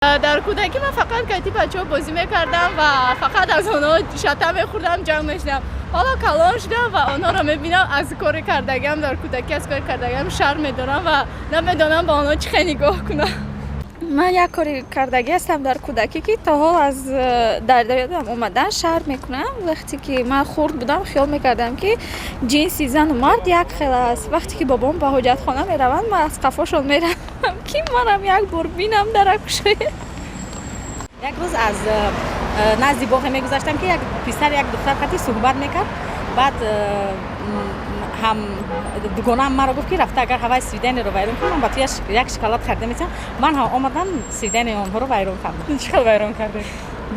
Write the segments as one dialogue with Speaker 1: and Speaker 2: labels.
Speaker 1: Дар кӯдакӣ ман фақат кати бачаҳо бозӣ мекардам ва фақат аз онҳо шата мехӯрдам, ҷанг мешудам. Ҳоло калон шудам ва онҳоро мебинам, аз кори кардагиам дар кӯдакӣ, аз кори кардагиам шарм медорам ва намедонам, ба онҳо чӣ хел нигоҳ кунам.
Speaker 2: Ман як кори кардагӣ ҳастам дар кӯдакӣ, ки то ҳол аз дар ёдам омадан шарм мекунам. Вақте ки ман хурд будам, хиёл мекардам, ки ҷинси зану мард як хел аст. Вақте ки бобом ба ҳоҷатхона мераванд, ман аз қафошон меравам, ки манам як бор бинам, даракушояд.
Speaker 3: Як рӯз аз назди боғе мегузаштам, ки як писар як духтар қати суҳбат мекард. Баъд ҳам дугонаам маро гуфт, ки рафта агар ҳавай свидание ро вайрон кунам, ман ба ту як шоколад харида метиҳам. Ман ҳам омадам, свидание и онҳоро вайрон кардам.
Speaker 4: Чӣ хел вайрон кардед?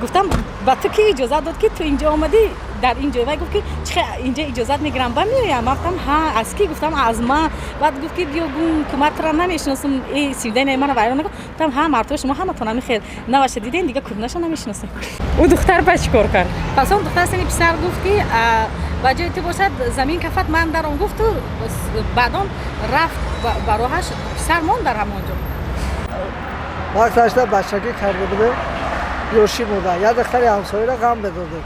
Speaker 3: Гуфтам: «Ба ту ки иҷозат дод, ки ту инҷо омадӣ дар ин ҷой?» Вай гуфт, ки чӣ инҷа иҷозат мегирам ба меоям. Ман гуфтам: «Ҳа, аз кӣ?» Гуфтам: «Аз ман». Баъд гуфт, ки биё гум ку, ман тура намешиносам, э свидание мана вайрон накун. Гуфтам: «Ҳа, мардҳо шумо ҳаматон ҳами хел, наваша дидем, дига кӯҳнаша намешиносем».
Speaker 4: Ӯ духтар ба чӣ кор кард?
Speaker 3: Пас он духтар сини писар гуфт, ки ба ҷои ту бошад, замин кафат, ман даром, гуфту баъдон рафт ба роҳаш, писар монд дар ҳамон ҷо.
Speaker 5: Вақташда бачагӣ карда будем, ёшӣ буда, як духтари ҳамсояро ғам медодем.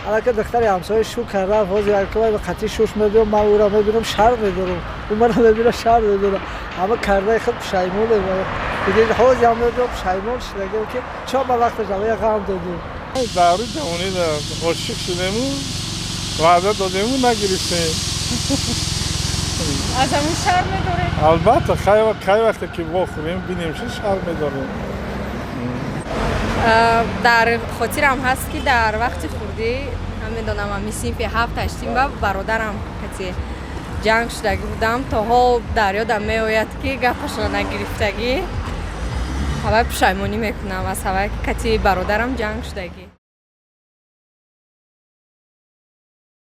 Speaker 5: Аллака духтари ҳамсоя шу карда, ҳозир қатъи шуш мебиём, ман ӯро мебинам, шарм медорам, ӯ мана мебинам, шарм медорам. Ҳама кардаи худ пушаймонем. Ҳозир ҳам мебиём, пушаймон шудагем, ки чо ба вақташ ҳамая ғам додем.
Speaker 6: Даври ҷавонӣ ошиқ шудему, ваъда додему, нагирифтем.
Speaker 4: Аз ҳамун шарм медоред?
Speaker 6: Албатта, кай вақте ки вохӯрем, бинем, ши шарм медорем.
Speaker 7: Дар хотирам ҳаст, ки дар вақти хурдӣ, намедонам, ами синфи ҳафт, ҳаштим, ба бародарам кати ҷанг шудагӣ будам. То ҳол дар ёдам меояд, ки гапашро нагирифтагӣ, ҳавай пушаймонӣ мекунам аз ҳавай кати бародарам ҷанг шудагӣ.